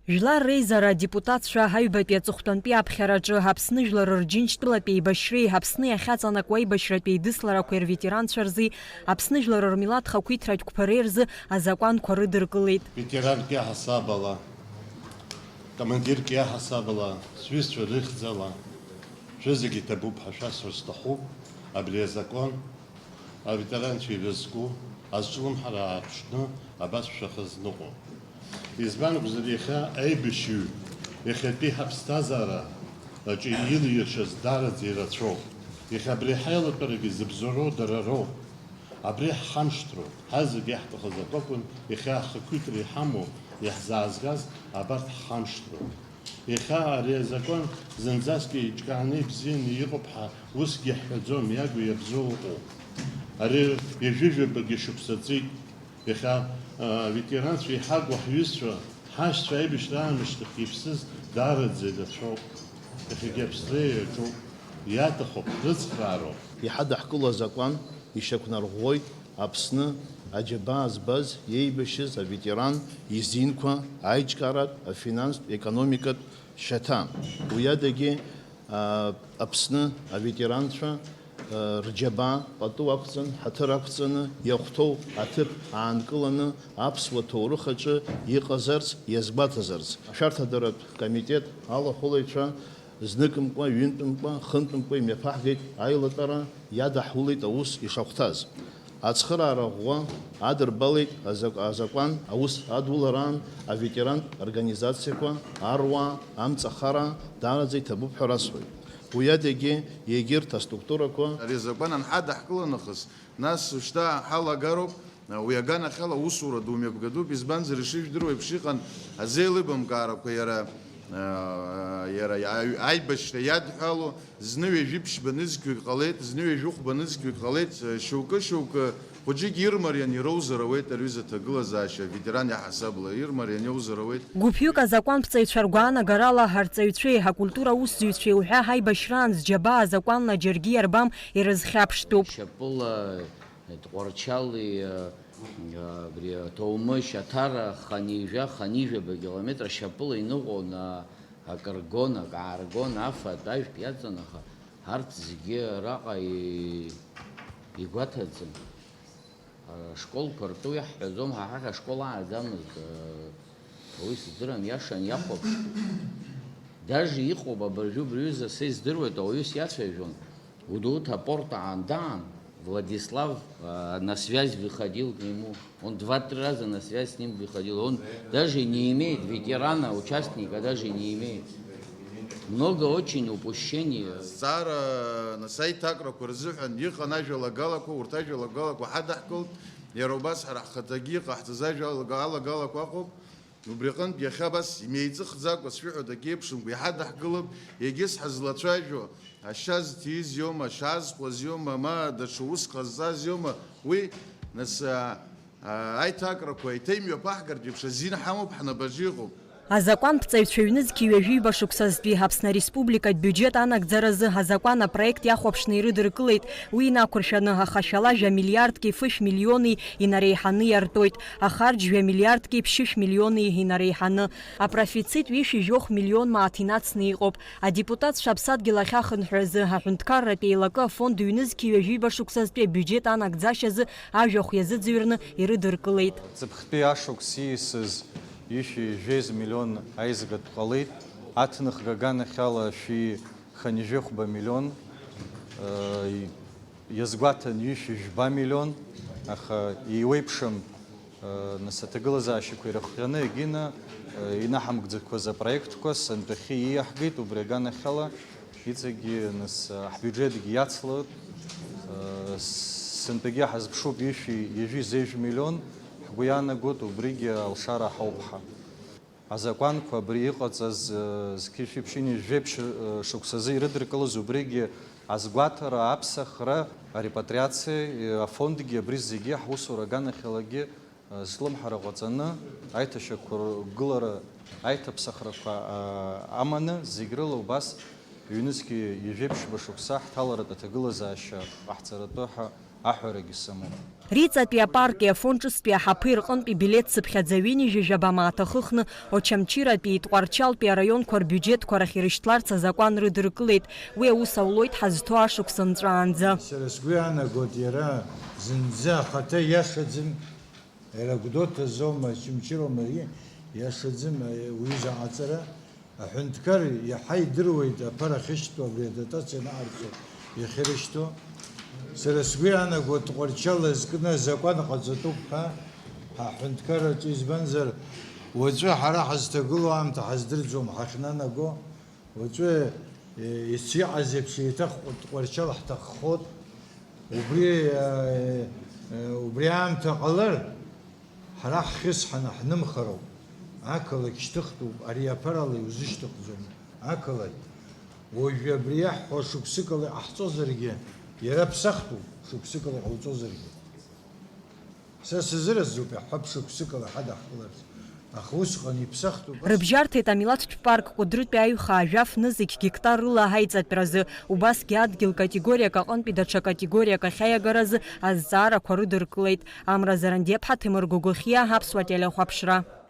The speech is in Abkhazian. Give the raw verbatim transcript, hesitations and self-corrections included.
Жәлар реизара адепутатцәа аҩбатәи аҵыхәтәантәи аԥхьараҿы Аԥсны жәлар рџьынџьтәылатә еибашьреи Аԥсны иахьаҵанакуа аибашьратә еидысларақәеи рветеранцәа рзи Аԥсны жәлар рмилаҭ хақәиҭратә қәԥареи рзы азакәанқәа рыдыркылеит. Ветеранк иаҳасаб ала, командирк иаҳасаб ала, сҩызцәа рыхьӡала, шәызегьы иҭабуп ҳәа шәасҳәар сҭахуп, абри азакәан аветеранцәа ирызку азҿлымҳара аарԥшны абас шәахьазныҟәо. Избан акәзар, иахьа аибашьҩы иахьатәи ҳаԥсҭазаара аҿы илиршаз даараӡа ирацәоуп. Иахьа абри ҳаилатәарагьы зыбзоуроу дара роуп. Абри ҳхамышҭроуп. Ҳазегь иаҳҭахыз акәакәын, иахьа ахақәиҭра иҳамоу, иаҳзаазгаз абарҭ ҳхамышҭроуп. Иахьа ари азакәан зынӡаск еиҿкааны ибзианы иҟоуп ҳәа усгьы иаҳҳәаӡом, иагу иабзоу ыҟоуп. Ари ҩажәижәабагьы шықәса ҵит. Иахьа, а, аветеранцәа иҳагу ҳҩызцәа, ҳашьцәа аибашьра аамышьҭахь иԥсыз даараӡа ирацәоуп. Иахьагьы Австриа иаҿуп. Иаҭахуп, ҳрыцхраароуп. Иҳадаҳкыло азакәан ишьақәнарӷәӷәоит Аԥсны аџьабаа збаз, иеибашьыз аветеран изинқәа аиҿкааратә, афинанстә, економикатә шьаҭа. Уи адагьы, а, Аԥсны аветеранцәа, а, рџьабаа пату ақәҵан, ҳаҭыр ақәҵаны, иахәҭоу аҭыԥ аанкыланы, аԥсуа ҭоурых аҿы иҟазарц, иазгәаҭазарц. Ашәарҭадаратә комитет алахәылаҩцәа зныкымкәа, ҩынтәымкәа, хынтәымкәа имҩаԥаҳгеит аилатәара, иадаҳулеит аус ишахәҭаз. Ацхыраара ӷәӷәа адырбалеит азак-, азакәан аус адулараан аветерантә организациақәа, аруаа, амҵахара даараӡа иҭабуп ҳәа расҳәоит. Уи адагьы егьырҭ аструктурақәа. Ари азакәан анҳадаҳкыла нахыс, нас шьҭа ҳалагароуп, уи аганахьала аусура ду мҩаԥгатәуп, избанзар, ишыжәдыруа еиԥш иҟан азеилыбамкаарақәа иара, иара аҩ-, аибашьра иадҳәало, зны ҩажәи ԥшьба нызқьҩык ҟалеит, зны ҩажәи хәба нызқьҩык ҟалеит, шьоукы-шьоукы хәыҷык ирмариан ироузар ауеит, ари аҩыза аҭагылазаашьа аветеран иаҳасабала ирмариан иоузар ауеит. Гәыԥҩык азакәанԥҵаҩцәа ргәаанагарала, арҵаҩцәеи акультура аусзуҩцәеи уҳәа ҳаибашьраан зџьабаа азакәанла џьаргьы иарбам, ирызхьаԥштәуп. Шьапыла, Тҟәарчали, абри Ҭоумышь, Аҭара, ханижәа, ханижәаба километр шьапыла иныҟәон, акы ргон, акы ааргон, афатә, ажәтә иаҵан, аха арҭ зегьы араҟа и-, игәаҭаӡам. Ашколқәа ртәы иаҳҳәаӡом, ҳа ҳахь ашкол ааӡамызт, уи сыздырам, иашан иахәаԥш. Даже иҟоуп абыржәы, убри аҩыза са издыруеит, ауаҩы сиацәажәон, Гәдоуҭа апорт аан даан, Владислав, а, на связь выходил к нему. Он два-три раза на связь с ним выходил. Он даже не имеет, ветерана, участника даже не имеет. Много очень упущений. Зҵаара, нас, аиҭакрақәа рзыҳәан иҟан ажәалагалақәа, урҭ ажәалагалақәа ҳадаҳкылт, иара убас ҳара ҳхаҭагьы иҟаҳҵаз ажәалага-, алагалақәа ыҟоуп. Убри аҟынтә иахьа абас имеиҵыхӡакәа, сшәыҳәоит, акы еиԥшымкәа иҳадаҳкылап, егьыс ҳазлацәажәо, ашьа зҭиз иоума, ашьа зхәаз иоума, ма даҽа уск ҟазҵаз иоума, уи, нас, а, а, аиҭакрақәа еиҭа имҩаԥаҳгартә еиԥш азин ҳамоуп, ҳнапаҿы иҟоуп. Азакәанԥҵаҩцәа ҩнызқьи ҩажәиба шықәсазтәи Аԥсны Ареспубликатә биуџьет анагӡаразы азакәан апроект иахәаԥшны ирыдыркылеит. Уи инақәыршәаны ахашәала жәа миллиардки фышә миллиони инареиҳаны иартуеит, ахарџь жәа миллиардки ԥшьышә миллиони инареиҳаны. Апрофицит ҩышәи жәохә миллион мааҭ инацны иҟоуп. Адепутатцәа аԥсадгьыл ахь ахынҳәразы аҳәынҭқарратә еилакы афонд ҩнызқьи ҩажәиба шықәсазтәи абиуџьет анагӡашьазы ажәахә иазыӡырҩны ирыдыркылеит. Ҵыԥхтәи ашықәс ииасыз ҩышәи жәеиза миллион аизгатә ҟалеит, аҭныхга аганахьала шәи хынҩажәи хәба миллион, э, иазгәаҭан ҩышәи жәба миллион, аха иуеиԥшым, э, нас аҭагылазаашьақәа ирыхҟьаны, егьина, э, инаҳамгӡақәаз апроектқәа сынтәахьы ииаҳгеит, убри аганахьала иҵегьы, нас, ҳбиуџьетгьы иацлоит, э, сынтәагьы ҳазԥшуп ҩышәи ҩажәи зеижә миллион, ҳгәы иаанагоит убригьы алшара ҳауп ҳәа. Азакәанқәа абри иҟаҵаз, э, зқьышәи ԥшьынҩажәи жәеиԥшь, э, шықәсазы ирыдыркылаз убригьы азгәаҭара, аԥсахра, арепатриациа, э, афондгьы, абри зегьы ҳусура аганахьалагьы, э, зҿлымҳара ҟаҵаны, аиҭашьақәыргылара, аиҭаԥсахрақәа, э, аманы, зегь рыла убас ҩнызқьи ҩажәи ԥшьба шықәса ҳҭаларатә аҭагылазаашьа ҟаҳҵаратәы ҳәа аҳәарагьы самоуп. Риҵатәи апарки Афон ҿыцтәи аҳаԥы рҟынтәи билеҭ цыԥхьаӡа ҩынҩажәи жәаба мааҭ ахыхны, Очамчыратәии Тҟәарчалтәи араионқәа рбиуџьетқәа рахь ирышьҭларц азакәан рыдыркылеит. Уи аус аулоит ҳазҭоу ашықәс нҵәаанӡа. Сара сгәы иаанагоит, иара зынӡа ахаҭа иашаӡам, иара Гәдоуҭа азоума, Очамчыроума, ари иашаӡам, уҩыза аҟаҵара. Аҳәынҭқар иаҳа идыруеит аԥара ахьышьҭоу, абри адотациа анаҟарҵо иахьырышьҭоу. Сара сгәы иаанагоит, Тҟәарчал зкны азакәан ҟаҵатәуп ҳәа ҳаҳәынҭқарраҿы, избанзар, уаҵәы ҳара ҳазҭагылоу аамҭа ҳаздырӡом, ҳахьнанаго, уаҵәы, е, ес иҟаз еиԥш еиҭах Тҟәарчал ҳҭаххот. Убри, е, е, убри аамҭа ҟалар, ҳара ҳхьысҳаны ҳнымхароуп. Ақалақь шьҭыхтәуп, ари аԥарала иузышьҭыхӡом. Ақалақь, уажәы абри иаҳҳәо шықәсыкала иҟаҳҵозаргьы, иара ԥсахтәуп, шықәсыкала иҟауҵозаргьы. Са сазыразуп, иаҳҳәап, шықәсыкала ҳадаҳкыларц. Аха усҟан иԥсахтәуп. Рыбжьарҭеит амилаҭтә парк Кәыдрытәи аҩхаа жәаф нызқь гектар рыла аиҵатәразы, убасгьы адгьыл категориак аҟынтәи даҽа категориак ахьаиагаразы азҵаарақәа рыдыркылеит. Амра Зарандиаԥҳа, Ҭемыр Гогохиа, Аԥсуа телехәаԥшра.